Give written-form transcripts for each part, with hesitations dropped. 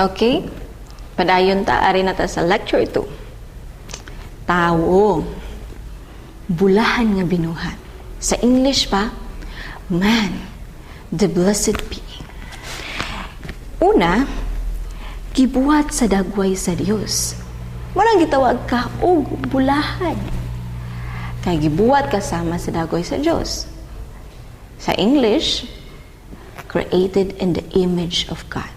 Okay? Padayon ta, ari na ta sa lecture 2. Tawo. Bulahan nga binuhat. Sa English pa, man, the blessed being. Una, gibuhat sa dagway sa Dios. Mao nang gitawag ka og bulahan. Kay gibuhat ka sama sa dagway sa Dios. Sa English, created in the image of God.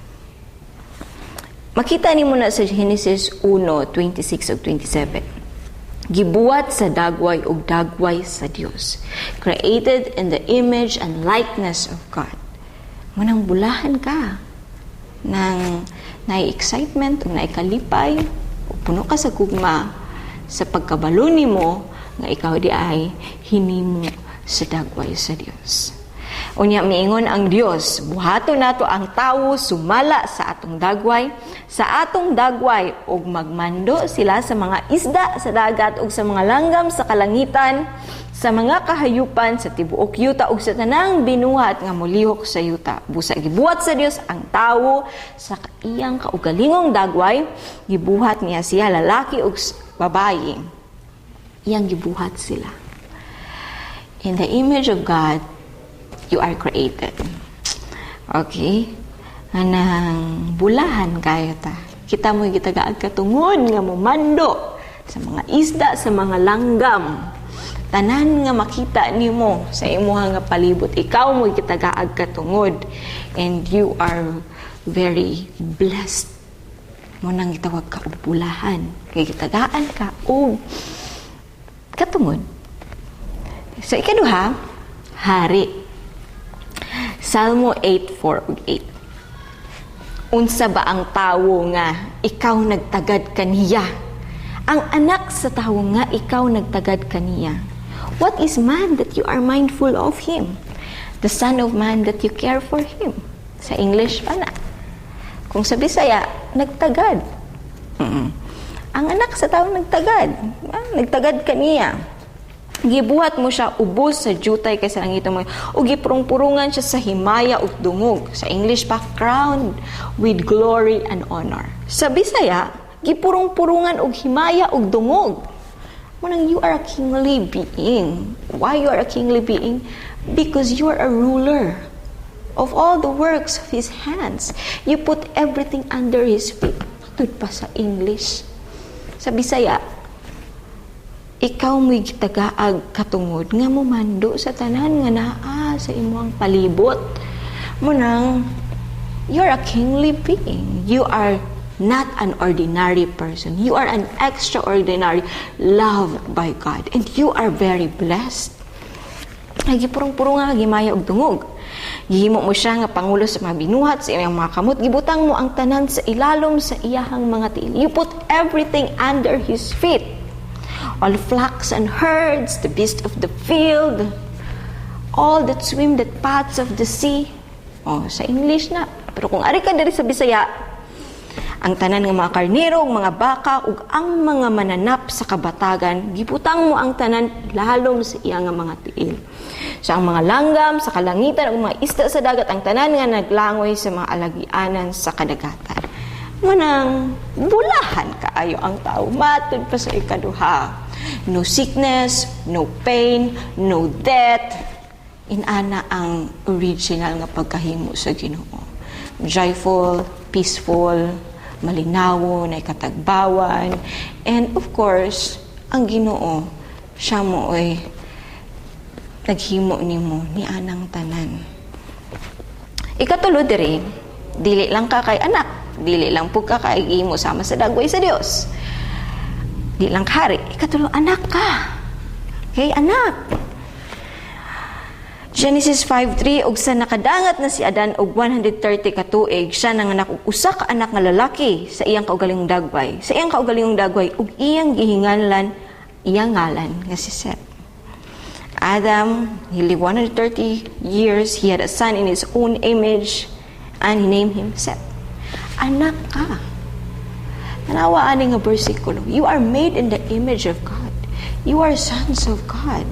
Makita nimo na sa Genesis 1:26 ug 27. Gibuhat sa dagway ug dagway sa Dios. Created in the image and likeness of God. Mao nang bulahan ka nang naay excitement ug naay kalipay ug puno ka sa gugma sa pagkabalo nimo nga ikaw diay hinimo sa dagway sa Dios. Unya miingon ang Dios, "Buhaton nato ang tawo sumala sa atong dagway, sa atong dagway, ug magmando sila sa mga isda sa dagat ug sa mga langgam sa kalangitan, sa mga kahayupan sa tibuok yuta ug sa tanang binuhat nga molihok sa yuta." Busa gibuhat sa Dios ang tawo sa iyang kaugalingong dagway, gibuhat niya siya lalaki ug babayi. Iyang gibuhat sila. In the image of God, you are created. Okay? Anang bulahan kayo ta. Kita mo gitagaag katungod nga momando sa mga isda, sa mga langgam. Tanan nga makita nimo sa imuha nga palibot, ikaw mo gitagaag katungod and you are very blessed. Mao nang gitawag ka og bulahan. Kay gitagaan ka og katungod. Sa ikaduha, hari. Salmo 8:4 ug 8. "Unsa ba ang tawo nga ikaw nagtagad kaniya? Ang anak sa tawo nga ikaw nagtagad kaniya? What is man that you are mindful of him? The son of man that you care for him?" Sa English pa na. Kung sa Bisaya, nagtagad. Ang anak sa tao nagtagad. Ah, nagtagad kaniya. Gibuhat mo siya ubos sa jutay kaysa langit mo ug gipurong-purungan siya sa himaya ug dungog. Sa English pa, crowned with glory and honor. Sa Bisaya, gipurong-purungan og himaya ug dungog. Mao nang you are a kingly being. Why you are a kingly being? Because you are a ruler of all the works of His hands. You put everything under His feet. Matud pa sa English. Sa Bisaya, ikaw mo'y gitagaag katungod nga momando sa tanan nga naa sa imong palibot. Mao nang you're a kingly being. You are not an ordinary person. You are an extraordinary, loved by God. And you are very blessed. Ay, gipurong-purong nga himaya og dungog. Gihimo mo siya nga pangulo sa mga binuhat sa iyang mga kamot. Gibutang mo ang tanan sa ilalom sa iyahang mga tiil. You put everything under his feet. All flocks and herds, the beasts of the field, all that swim the paths of the sea. Oh, sa English na. Pero kung ari ka diri sa Bisaya, ang tanan nga mga karnero, ug mga baka, ug ang mga mananap sa kabatagan, gibutang mo ang tanan lalom sa iya nga mga tiil. So ang mga langgam sa kalangitan ug mga isda sa dagat, ang tanan nga naglangoy sa mga alagianan sa kadagatan. Mao nang bulahan kaayo ang tao matud pa sa ikaduha. No sickness, no pain, no death. Inana ang original nga pagkahimo sa Ginoo. Joyful, peaceful, malinawo, na katagbawan. And of course, ang Ginoo, siya mao'y naghimo nimo ni anang tanan. Ikatulo diri, dili lang ka kay anak, dili lang pud ka kay gihimo sama sa dagway sa Dios. Di lang ka hari, ikatulo, anak ka. Okay, anak. Genesis 5:3, "Ug sa nakadangat na si Adan og 130 ka tuig, siya nanganak og usa ka anak nga lalaki sa iyang kaugalingong dagway. Sa iyang kaugalingong dagway ug iyang gihinganlan iyang ngalan nga si Set." Adam, he lived 130 years. He had a son in his own image and he named him Seth. Anak ka. Tanawa ani nga bersikulo. You are made in the image of God. You are sons of God.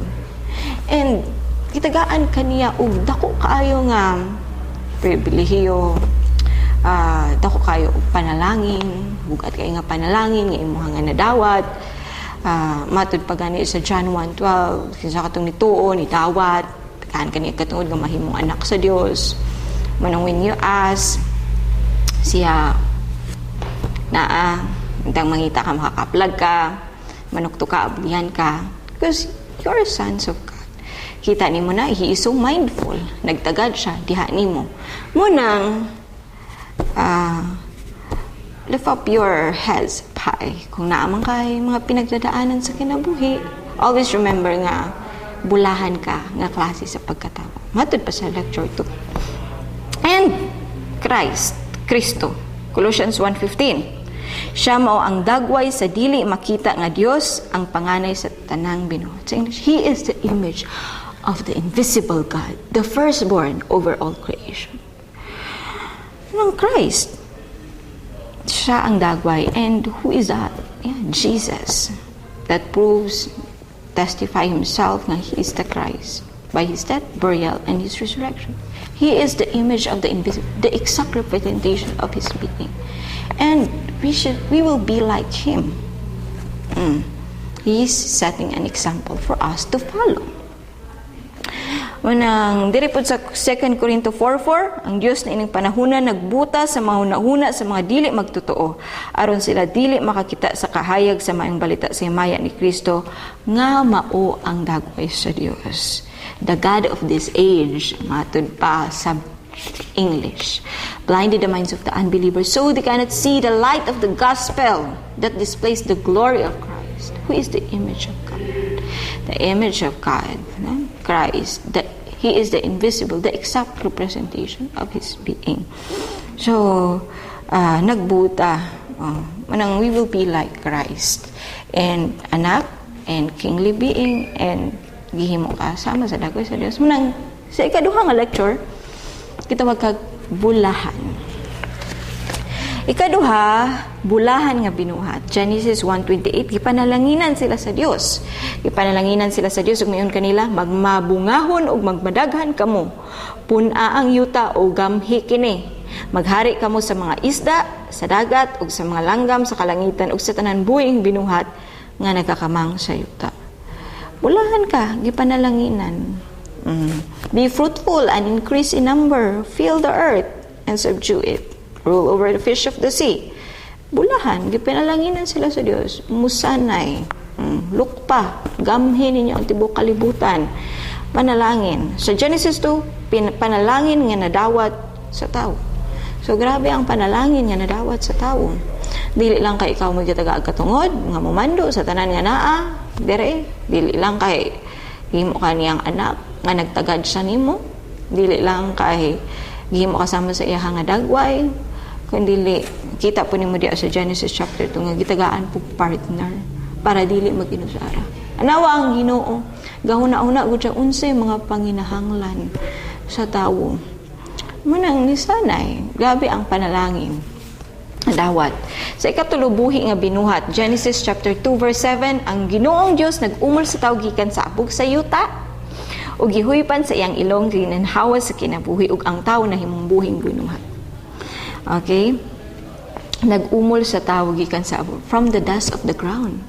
And gitagaan kaniya og dako kaayo nga pribilehiyo, Dako kayo og panalangin, bugat kay nga panalangin nga imuha nga nadawat. Matud pa gani sa John 1:12, kinsa katong nituo ni dawat kan kani katungod nga mahimong anak sa Dios. Manang when you ask siya, naa intang mangita ka, makakaplag ka, manukto ka, ablihan ka, because you're sons of God. Kita nimo na He is so mindful, nagtagad siya diha nimo. Munang lift up your heads high. Kung naa man kay mga pinagdadaanan sa kinabuhi, always remember nga bulahan ka nga klase sa pagkatao. Matud pa sa lecture 2. And Christ, Kristo, Colossians 1:15. Siya mao ang dagway sa dili makita nga Dios, ang panganay sa tanang binuhat. Sa English, He is the image of the invisible God, the firstborn over all creation. Ng Christ, siya ang dagway. And who is that? Yeah, Jesus. That proves, testify himself nga He is the Christ by His death, burial, and His resurrection. He is the image of the invisible, the exact representation of His being. And we will be like Him. He is setting an example for us to follow. Manang diri pod sa 2 Corinto 4:4, ang Dios na ining panahona nagbuta sa mga hunahuna sa mga dili magtotoo aron sila dili makakita sa kahayag sa maayong balita sa himaya ni Kristo nga mao ang dagway sa Dios. The God of this age, matud pa sa English, blinded the minds of the unbelievers so they cannot see the light of the gospel that displays the glory of Christ, who is the image of God. The image of God, no? Christ, He is the invisible, the exact representation of His being. So, nagbuta, manang we will be like Christ. And anak, and kingly being, and gihimo ka sama sa dagway sa Dios. Manang, sa ikaduha nga lecture, kita kag bulahan. Ikaduha, bulahan nga binuhat. Genesis 1:28, gipanalanginan sila sa Dios. Gipanalanginan sila sa Dios ug miingon kanila, "Magmabungahon ug magmadaghan kamo. Pun-a ang yuta ug gamhi kini. Maghari kamo sa mga isda sa dagat ug sa mga langgam sa kalangitan ug sa tanan buhing binuhat nga nagakamang sa yuta." Bulahan ka, gipanalanginan. Be fruitful and increase in number. Fill the earth and subdue it. Rule over the fish of the sea. Bulahan, gipanalanginan sila sa Dios. Musanay, lukpa, gamhin ninyo ang tibuok kalibutan. Panalangin. Sa Genesis 2, panalangin nga nadawat sa tao. So grabe ang panalangin nga nadawat sa tao. Dili lang kay ikaw mo gitaga katungod nga momando sa tanan nga naa dire, dili lang kay gihimo ka niyang anak nga nagtagad siya nimo, dili lang kay gihimo kasama sa iya nga dagway, kundi kita po nimo diya sa Genesis chapter 2 nga gitagaan po partner para dili mag-inusara. Anawa ang Ginoo, gahuna-huna gud siya unsay mga panginahanglan sa tawo. Munang nisanay, grabe ang panalangin dawat. Sa ikatulo, buhi nga binuhat, Genesis chapter 2 verse 7, ang Ginoong Dios nag-umol sa tawo gikan sa abog sa yuta ug gihuypan sa iyang ilong ginhawa sa kinabuhi, ug ang tawo nahimong buhing binuhat. Okay? Nag-umol sa tawo gikan sa abog, from the dust of the ground.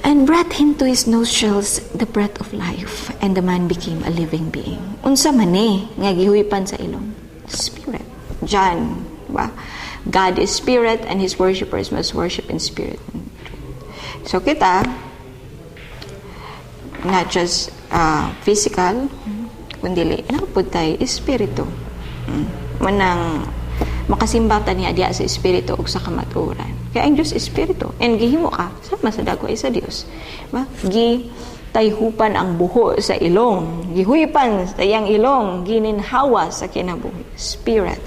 And breathed into his nostrils the breath of life, and the man became a living being. Unsa man ni nga gihuypan sa ilong? Spirit. John, ba? God is spirit and His worshipers must worship in spirit and truth. So kita, not just physical, kundi naa pud tay espiritu. Manang makasimba ta niya diya sa espiritu ug sa kamatuoran. Kaya ang Diyos espiritu and gihimo ka sama sa dagway sa Dios. Ba? Gi tayhupan ang buho sa ilong, gihuypan sa iyang ilong, gininhawa sa kinabuhi. Spirit.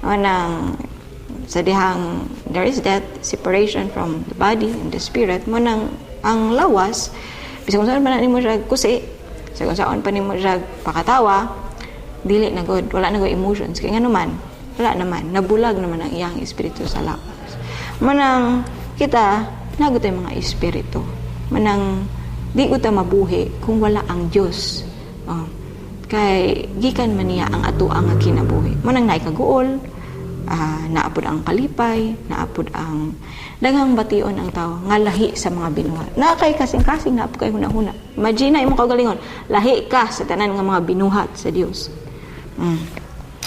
Manang sa dihang there is that separation from the body and the spirit, manang ang lawas, bisan kung saan man nimo siya kusi, sa kung saan pa nimo siya pakatawa, dili na gud, wala na gud emotions. Kaya nga naman, wala naman, nabulag naman ang iyang espiritu sa lawas. Manang kita, naa gud mga espiritu. Manang di ko ta mabuhi kung wala ang Diyos. Oh. Kay gikan man niya ang ato ang kinabuhi. Mao nang naay kaguol, naapod ang kalipay, naapod ang daghang bation ang tao nga lahi sa mga binuhat. Na kay kasing-kasing naapod kay huna-huna. Imagine na imong kaugalingon, lahi ka sa tanan nga mga binuhat sa Dios.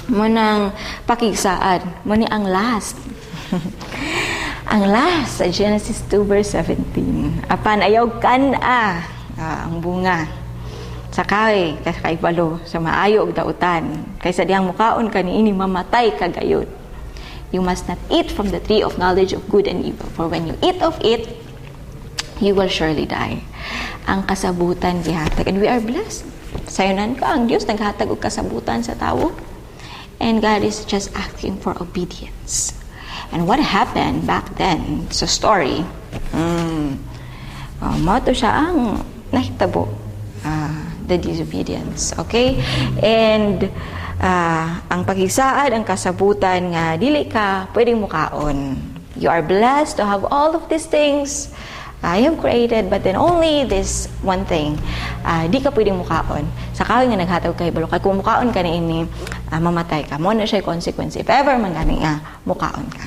Mao nang pakigsaad, mao ni ang last. Ang last sa Genesis 2 verse 17. Apan ayaw kan-a ang bunga sa kahoy kahibalo sa maayo ug dautan, kaysa dihang mukaon ka niini, mamatay ka gayud. You must not eat from the tree of knowledge of good and evil, for when you eat of it, you will surely die. Ang kasabutan gihatag, and we are blessed. Sayunan ka, ang Dios naghatag og kasabutan sa tawo, and God is just asking for obedience. And what happened back then sa story, mao to siya ang nahitabo, the disobedience. Okay? And ang paghisaad, ang kasabutan nga dili ka pwedeng mukaon. You are blessed to have all of these things I have created, but then only this one thing, di ka pwedeng mukaon sa kahoy nga naghatag kahibalo. Kay kung mukaon ka niini, mamatay ka. Mao na siya consequence if ever man gani nga mukaon ka.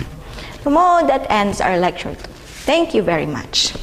So mao, that ends our lecture 2. Thank you very much.